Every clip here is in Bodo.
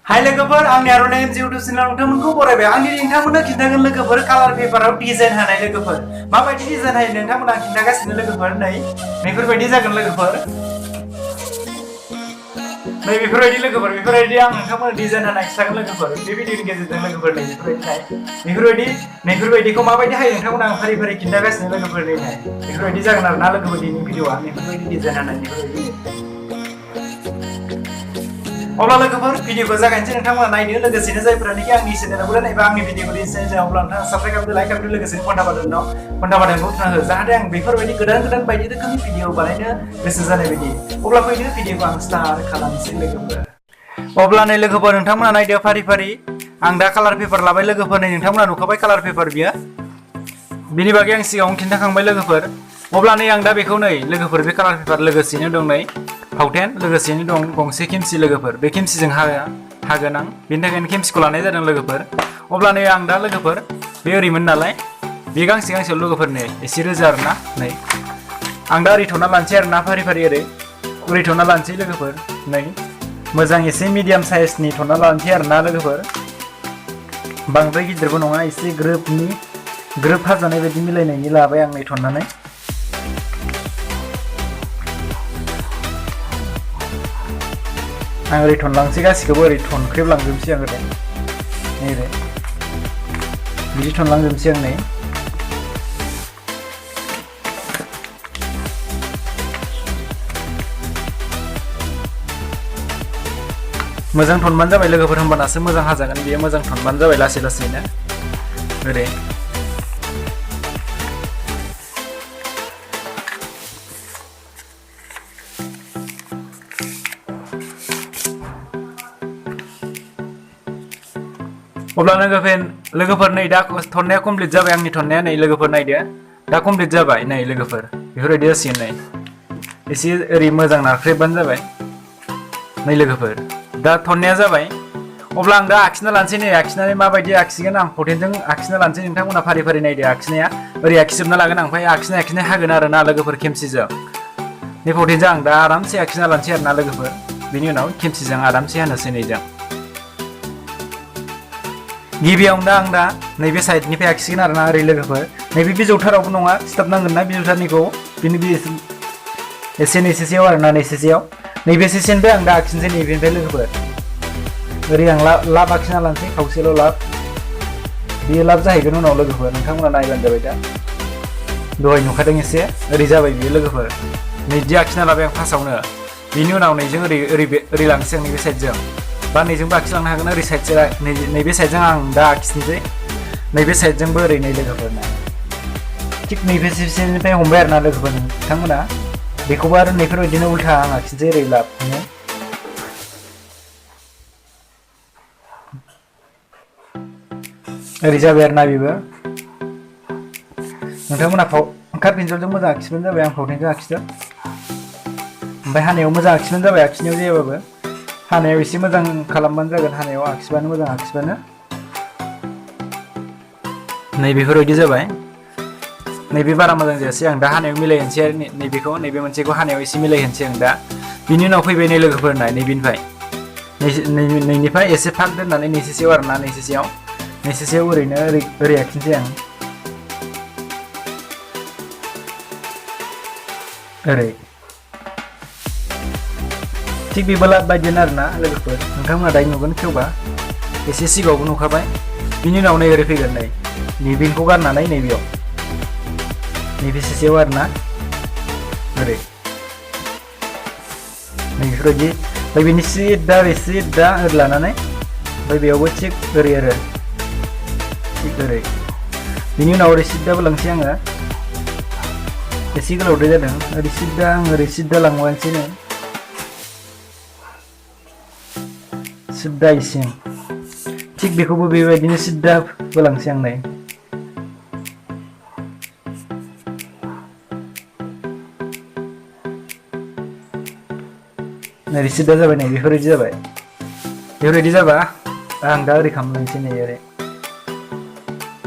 हाय लोगोफोर आंनि आर'नाइ YouTube चेनेलाव नोंथांमोनखौ बरायबाय। आंनि नोंथांमोननो खिन्थागोन लोगोफोर कालार पेपाराव डिजाइन होनाय लोगोफोर माबायदि डिजाइन होयो नोंथांमोना खिन्थागासिनो लोगोफोर नै बेफोरबायदि जागोन लोगोफोर नै बेफोरबायदि लोगोफोर बेफोरबायदि आं नोंथांमोननो डिजाइन होनाय खिन्थागोन लोगोफोर बे भिडिअनि गेजेरजों लोगोफोर नै बेफोरबायदिखौ माबायदि हायो नोंथांमोना आं फारि फारि खिन्थागासिनो लोगोफोर नै बेफोरबायदि जागोन आरोना लोगोफोर दिनैनि भिडिअआ बेफोरबायदि डिजाइन होनाय बेफोरबायदि अब्ला लोगोफोर भिडिअखौ जागायनोसै नोंथांमोना नायनो लोगोसेनो जायफोरानोखि आंनि चेनेलाव गोदान एबा आंनि भिडिअखौ दिन्थिनाय जाया अब्ला नोंथाङा साबस्क्राइब खालामदो लाइक खालामदो लोगोसेनो घन्टा बाटनखौ थुना हो जाहाथे आं बेफोरबायदि गोदान बायदि रोखोमनि भिडिअ बानायनो गोसो जानाय बायदि अब्ला फैदो भिडिअखौ आं स्टार्ट खालामनोसै लोगोफोर अब्ला नै लोगोफोर नोंथांमोना नायदो फारि फारि आं दा कालार पेपार लाबाय लोगोफोर नै नोंथांमोना नुखाबाय कालार पेपार बियो बिनि बागै आं सिगाङावनो खिन्थाखांबाय लोगोफोर अब्ला नै आं दा बेखौ नै लोगोफोर बे कालार पेपार लोगोसेनो दं नै फावथेन लोगोसेनो दं गंसे खेमसि लोगोफोर बे खेमसिजों हागोन आं बेनि थाखायनो खेमसिखौ लानाय जादों लोगोफोर अब्ला नै आं दा लोगोफोर बे ओरैमोन नालाय बे गांसेयाव लोगोफोर नै एसे रोजा आरोना नै आं दा ओरै थ'ना लानोसै आरोना फारि फारि ओरै थ'ना लानोसै लोगोफोर नै मोजां एसे मिडियाम साइजनि थ'ना लानोसै आरोना लोगोफोर बांद्राय गिदिरबो नङा एसे ग्रोब हाजानाय बायदि मिलायनायनि लाबाय आं नै थननानै आं ओरै थनलांसै गासिखौबो ओरै थनख्रेबलांजोबसै आं ओरै नै बिदि थनलांजोबसै आं नै मोजां थनबानो जाबाय लोगोफोर होमबानासो मोजां हाजागोन बियो मोजां थनबानो जाबाय लासै लासैनो ओरै अब्ला लोगोफोर नै दा थननाया कमप्लिट जाबाय आंनि थननाया नै लोगोफोर नायदो दा कमप्लिट जाबाय नै लोगोफोर बेफोरबायदि जासिगोन नै एसे ओरै मोजां नारख्रेबबानो जाबाय नै लोगोफोर दा थननाया जाबाय अब्ला आं दा आखिना लानोसै नै आखिनानै माबायदि आखिगोन आं फावथेनजों आखिना लानोसै नोंथांमोना फारि फारि नायदो आखिनाया ओरै आखिजोबना लागोन आं ओमफ्राय आखिनाय हागोन आरोना लोगोफोर खेमसिजों बे फावथेनजों आं दा आरामसे आखिना लानोसै आरोना लोगोफोर बिनि उनाव खेमसिजों आरामसे हानोसै नैजों गिबियावनो आं दा नैबे साइडनिफ्राय आखिगोन आरोना ओरै लोगोफोर नैबे बिजौथारावबो नङा सिथाबनांगोन ना बिजौथारनिखौ बिनि एसे नैसेसेयाव आरोना नैसेसेयाव नैबे सेसेनिफ्राय आं दा आखिनोसै नैबेनिफ्राय लोगोफोर ओरै आं लाब आखिना लानोसै खावसेल' लाब बेयो लाब जाहैगोन उनाव लोगोफोर नोंथांमोना नायबानो जाबाय दा दहाय नुखादों एसे ओरै जाबाय बियो लोगोफोर नैदि आखिना लाबाय आं फार्स्टआवनो बिनि उनाव नैजों ओरै लांसै आं नैबे साइडजों बा नैजोंबो आखिलांनो हागोन ओरै साइडजों नैबे साइडजों आं दा आखिनोसै नैबे साइडजोंबो ओरै नै लोगोफोरना थिग नैबे सेसेनिफ्राय हमबाय आरोना लोगोफोर नोंथांमोना बेखौबो आरो नैफोरबायदिनो उल्था आं आखिनोसै ओरै लाबनो ओरै जाबाय आरोना बेबो नोंथांमोना कार्ड पेन्सिलजों मोजां आखिबानो जाबाय आं फावथेनजों आखिदों ओमफ्राय हानायाव मोजां आखिबानो जाबाय आखिनायाव जायाबाबो हानायाव एसे मोजां खालामबानो जागोन हानायाव आखिबानो मोजां आखिबानो नै बेफोरबायदि जाबाय नैबे बारा मोजां जायासै आं दा हानायाव मिलायहोनसै आरो नैबेखौ नैबे मोनसेखौ हानायाव एसे मिलायहोनसै आं दा बिनि उनाव फैबाय नै लोगोफोरना नैनिफ्राय एसे फाग दोननानै नैसेसेयाव आरोना नैसेसेयाव ओरैनो ओरै आखिनोसै आं ओरै थिग बेबो लाब बायदियानो आरोना लोगोफोर नोंथांमोना दायो नुगोन खेवबा एसे सिगाङावबो नुखाबाय बिनि उनाव नै ओरै फैगोन नै नैबेखौ गारनानै नैबेयाव नैबे सेसेयाव आरोना ओरै नै बेफोरबायदि ओमफ्राय बेनि सिदा ओरै लानानै ओमफ्राय बेयावबो थिग ओरै आरो थिग ओरै बिनि उनाव ओरै सिदाबो लांसै आङो एसे गोलावद्राय जादों ओरै सिदा लांबानोसै नै सिदा इसिं थिग बेखौबो बेबायदिनो सिदा बोलांसै आं नै ओरै सिदा जाबाय नै बेफोरबायदि जाबा आं दा ओरै खालामलांसै नै ओरै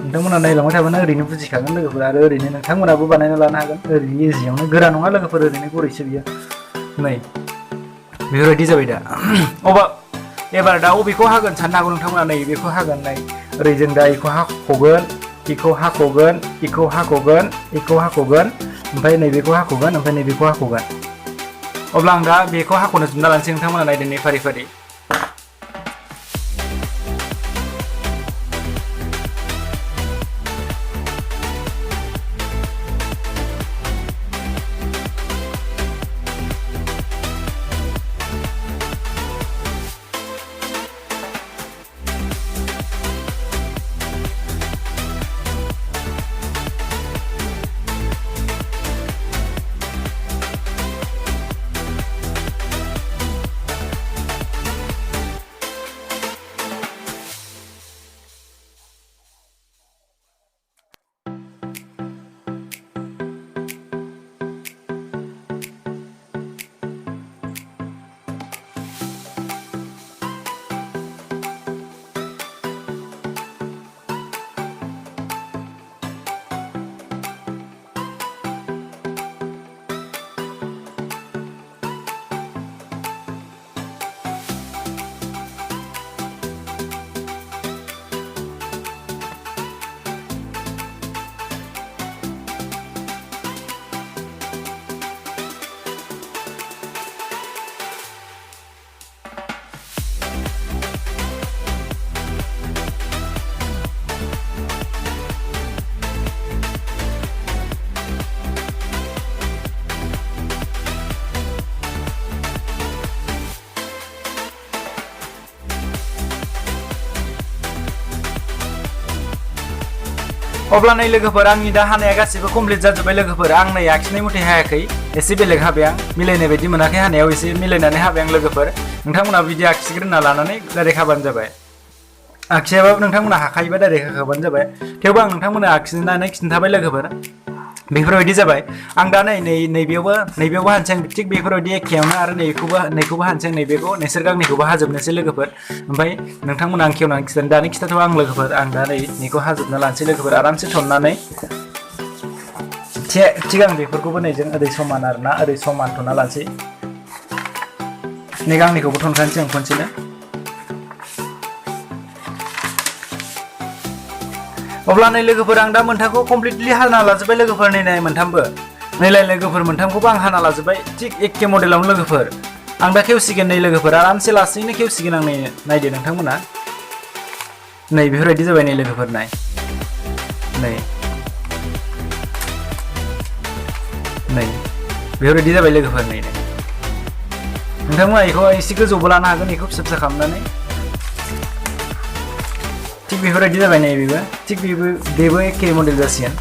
नोंथांमोना नायलांबाय थाबानो ओरैनो बुजिखागोन लोगोफोर आरो ओरैनो नोंथांमोनाबो बानायना लानो हागोन ओरैनो इजियावनो गोरा नङा लोगोफोर ओरैनो गुरैसो बियो नै बेफोरबायदि जाबाय दा एबार दा अबेखौ हागोन साननो हागौ नोंथांमोना नै बेखौ हागोन नै ओरै जों दा इखौ हाख'गोन इखौ हाख'गोन इखौ हाख'गोन इखौ हाख'गोन ओमफ्राय नैबेखौ हाख'गोन ओमफ्राय नैबेखौ हाख'गोन अब्ला आं दा बेखौ हाख'नो जोबना लानोसै नोंथांमोना नायदो नै फारि फारि अब्ला नै लोगोफोर आंनि दा हानाया गासिबो कमप्लिट जाजोब्बाय लोगोफोर आं नै आखिनाय मथे हायाखै एसे बेलेग हाबाय आं मिलायनाय बायदि मोनाखै हानायाव एसे मिलायनानै हाबाय आं लोगोफोर नोंथांमोना बिदि आखिग्रोना लानानै डाइरेक्ट हाबानो जाबाय आखियाबाबो नोंथांमोना हाखायोबा डाइरेक्ट हाखाबानो जाबाय थेवबो आं नोंथांमोना आखिनानै खिन्थाबाय लोगोफोर बेफोरबायदि जाबाय आं दा नैबेयावबो हानसै आं थिग बेफोरबायदि एखेयावनो आरो नैखौबो हानसै आं नैबेखौ नोंसोर गांनैखौबो हाजोबनोसै लोगोफोर ओमफ्राय नोंथांमोना आं खेवनानै खिथानो दानि खिथाथ'आ आं लोगोफोर आं दा नैखौ हाजोबना लानोसै लोगोफोर आरामसे थननानै थिग आं बेफोरखौबो नैजों ओरै समान आरोना ओरै समान थनना लानोसै नै गांनैखौबो थनखानोसै आं खनसेनो अब्ला नै लोगोफोर आं दा मोनथामखौ कमप्लिटलि हाना लाजोब्बाय लोगोफोर नै मोनथामबो नैलाय लोगोफोर मोनथामखौबो आं हाना लाजोब्बाय थिग एखे मडेलावनो लोगोफोर आं दा खेवसिगोन नै लोगोफोर आरामसे लासैनो खेवसिगोन आं नायदो नोंथांमोना नै बेफोरबायदि जाबाय नै लोगोफोर नै बेफोरबायदि जाबाय लोगोफोर नै नोंथांमोना बेखौ एसे गोजौबो लानो हागोन बेखौ फिसा फिसा खालामनानै थिग बेफोरबायदि जाबाय नै थिग बेबो एखे मडेल जासिगोन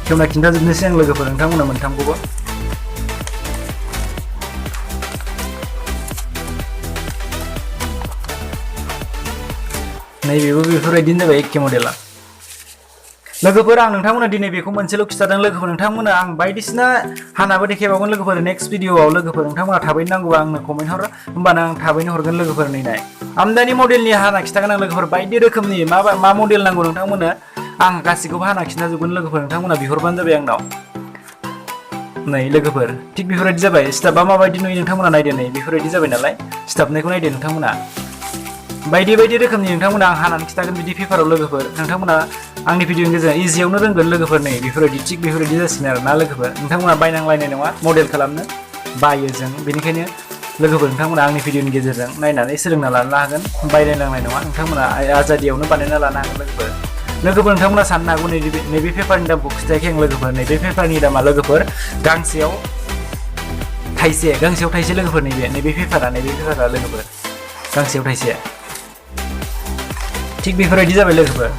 खेवना खिन्थाजोबनोसै आं लोगोफोर नोंथांमोना मोनथामखौबो नैबेबो बेफोरबायदिनो जाबाय एखे मडेला लोगोफोर आं नोंथांमोना दिनै बेखौ मोनसेल' खिथादों लोगोफोर नोंथांमोना आं बायदिसिना हानाबो देखायबावगोन लोगोफोर नेक्स्ट भिडिअआव लोगोफोर नोंथांमोना थाबैनो नांगौबा आंनो कमेन्ट हर होमबानो आं थाबैनो हरगोन लोगोफोर नाय आमदानि मडेलनि हाना खिथागोन आं लोगोफोर बायदि रोखोमनि मा मडेल नांगौ नोंथांमोननो आं गासिखौबो हाना खिन्थाजोबगोन लोगोफोर नोंथांमोना बिहरबानो जाबाय आंनाव नै लोगोफोर थिग बेफोरबायदि जाबाय स्टाफआ माबायदि नुयो नोंथांमोना नायदो नै बेफोरबायदि जाबाय नालाय स्टाफनायखौ नायदो नोंथांमोना बायदि रोखोमनि नोंथांमोना आं हानानै खिथागोन बिदि पेपाराव लोगोफोर नोंथांमोना आंनि भिडिअनि गेजेरजों इजियावनो रोंगोन लोगोफोर नै बेफोरबायदि थिग बेफोरबायदि जासिगोन आरो ना लोगोफोर नोंथांमोना बायनांलायनाय नङा मडेल खालामनो बायो जों बेनिखायनो लोगोफोर नोंथांमोना आंनि भिडिअनि गेजेरजों नायनानै सोलोंना लानो हागोन बायलायनांनाय नङा नोंथांमोना आजादियावनो बानायना लानो हागोन लोगोफोर नोंथांमोना साननो हागौ नैबे पेपारनि दामखौ खिथायाखै आं लोगोफोर नैबे पेपारनि दामा लोगोफोर गांसेयाव थाइसे लोगोफोर नैबे पेपारा लोगोफोर गांसेयाव थाइसे थिग बेफोरबायदि जाबाय लोगोफोर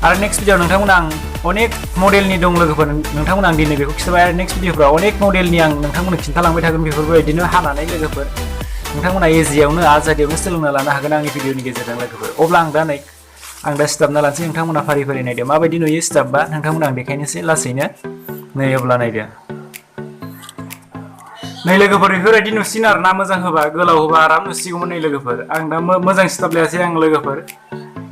आरो नेक्स्ट भिडिअ नोंथांमोना आं अनेक मडेलनि दं लोगोफोर नोंथांमोना आं दिनै बेखौ खिथाबाय आरो नेक्स्ट भिडिअफ्राव अनेक मडेलनि आं नोंथांमोननो खिन्थालांबाय थागोन बेफोरबायदिनो हानानै लोगोफोर नोंथांमोना इजियावनो आजादियावनो सोलोंना लानो हागोन आंनि भिडिअनि गेजेरजों लोगोफोर अब्ला आं दा स्टाफना लानोसै नोंथांमोना फारि नायदो माबायदि नुयो स्टाफबा नोंथांमोना आं देखायनोसै लासैनो नै अब्ला नायदो नै लोगोफोर बेफोरबायदि नुसिगोन आरो ना मोजां होबा गोलाव होबा आराम नुसिगौमोन नै लोगोफोर आं दा मोजां स्टाफ लायासै आं लोगोफोर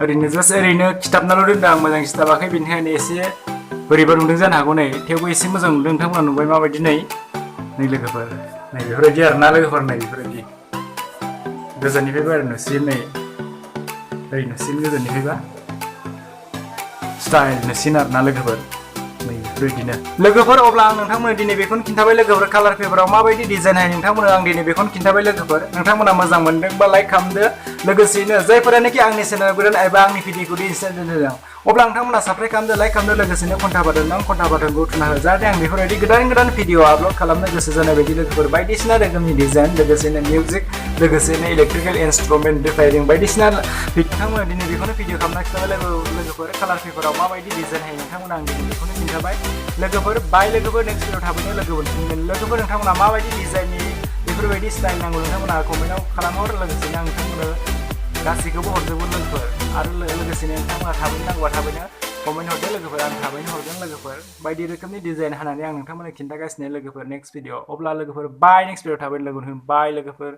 ओरैनो खिथाबनाल' दोनदों आं मोजां खिथाबाखै बेनिखायनो एसे बोरैबा नुदों जानो हागौ नै थेवबो एसे मोजां नुदों नोंथांमोना नुबाय माबायदि नै लोगोफोर नै बेफोरबायदि आरो ना लोगोफोर नै बेफोरबायदि गोजाननिफ्रायबो आरो नुसिन नै ओरै नुसिन गोजाननिफ्रायबा स्टाइल नुसिन आरोना लोगोफोर नै बेबायदिनो लोगोफोर अब्ला आं नोंथांमोननो दिनै बेखौनो खिन्थाबाय लोगोफोर कालार पेपाराव माबायदि डिजाइन हायो नोंथांमोननो आं दिनै बेखौनो खिन्थाबाय लोगोफोर नोंथांमोना मोजां मोनदोंबा लाइक खालामदो लोगोसेयैनो जायफोरानोखि आंनि चेनेल गोदान एबा आंनि भिडिअखौ डिजाइन होदों अब्ला नोंथांमोना साबस्क्राइब खालामदो लाइक खालामदो लोगोसेनो घन्टा बाटनखौ थुना हो जाहाथे आं बेफोरबायदि गोदान भिडिअ आपल'ड खालामनो गोसो जानाय बायदि लोगोफोर बायदिसिना रोखोमनि डिजाइन लोगोसेनो मिउजिक लोगोसेनो इलेक्ट्रिकेल इन्सट्रुमेन्ट रिपेयारिं बायदिसिना नोंथांमोना दिनै बेखौनो भिडिअ खालामना खिन्थाबाय लोगोफोर कालार पेपाराव माबायदि डिजाइन हायो नोंथांमोना आं दिनै बेखौनो खिन्थाबाय लोगोफोर बाय लोगोफोर नेक्स्ट भिडिअ थाबैनो लोगो मोनफिनगोन लोगोफोर नोंथांमोना माबायदि डिजाइननि बेफोरबायदि स्टाइल नांगौ नोंथांमोना कमेन्टआव खालामहर लोगोसेनो आं नोंथांमोननो गासैखौबो हरजोबगोन लोगोफोर आरो लोगोसेनो नोंथांमोना थाबैनो नांगौबा थाबैनो कमेन्ट हरदो लोगोफोर आं थाबैनो हरगोन लोगोफोर बायदि रोखोमनि डिजाइन हानानै आं नोंथांमोननो खिन्थागासिनो लोगोफोर नेक्स्ट भिडिअ अब्ला लोगोफोर बाय नेक्स्ट भिडिअ थाबैनो लोगो मोनगोन बाय लोगोफोर